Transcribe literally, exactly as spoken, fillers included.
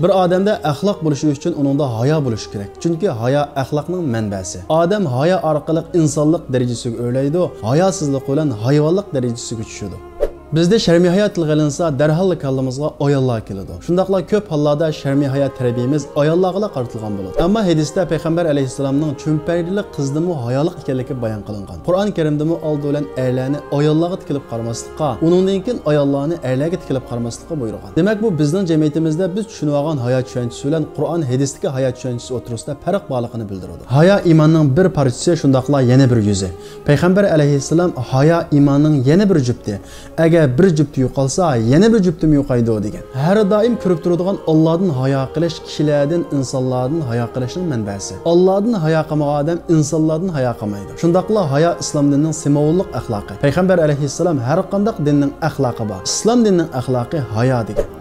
بىر ئادەمدە ئەخلاق بولۇشى ئۈچۈن ئۇنىڭدا ھايا بولۇشى كېرەك. چۈنكى ھايا ئەخلاقنىڭ مەنبەسى. ئادەم ھايا ئارقىلىق ئىنسانلىق دەرىجىسىگە ئۆرلەيدۇ، ھاياسىزلىق بىلەن ھايۋانلىق دەرىجىسىگە چۈشىدۇ. بىزدە شەرمى ھايا تىلغا ئېلىنسا، دەرھاللا كاللىمىزغا ئاياللار كېلىدۇ. شۇنداقلا كۆپ ھاللاردا شەرمى ھايا تەربىيىمىز ئاياللارغىلا قارىتىلغان بولىدۇ. ئەمما ھەدىستە پەيغەمبەر ئەلەيھىسسالامنىڭ چۈمپەيدىلىك قىزدىمۇ ھايالىق ئىكەنلىكى بايان قىلىنغان. قۇرئان كەرىمدىمۇ ئالدى بىلەن ئەرلەرنى ئاياللارغا تىكىلىپ قارىماسلىققا، ئۇنىڭدىن كېيىن ئاياللارنى ئەرلەرگە تىكىلىپ قارىماسلىققا بۇيرۇغان. دېمەك، بۇ بىزنىڭ جەمئىيىتىمىزدە بىز چۈشىنىۋالغان ھايا چۈشەنچىسى بىلەن قۇرئان ھەدىستىكى ھايا چۈشەنچىسى ئوتتۇرىسىدا پەرق بارلىقىنى بىلدۈرىدۇ. ھايا ئىماننىڭ بىر پارچىسى، شۇنداقلا يەنە بىر يۈزى. پەيغەمبەر ئەلەيھىسسالام ھايا ئىماننىڭ يەنە بىر جۈپتى. ئەگەر بىر جۈپتى يوقالسا، يەنە بىر جۈپتىمۇ يوقايدۇ، دېگەن. ھەر دائىم كۆرۈپ تۇرىدىغان ئاللادىن ھايا قىلىش كىشىلەردىن، ئىنسانلاردىن ھايا قىلىشنىڭ مەنبەسى. ئاللادىن ھايا قىلمىغان ئادەم ئىنسانلاردىن ھايا قىلمايدۇ. شۇنداقلا ھايا ئىسلام دىنىنىڭ سىمۋوللۇق ئەخلاقى. پەيغەمبەر ئەلەيھىسسالام ھەر قانداق دىننىڭ ئەخلاقى بار. ئىسلام دىنىنىڭ ئەخلاقى ھايا، دېگەن.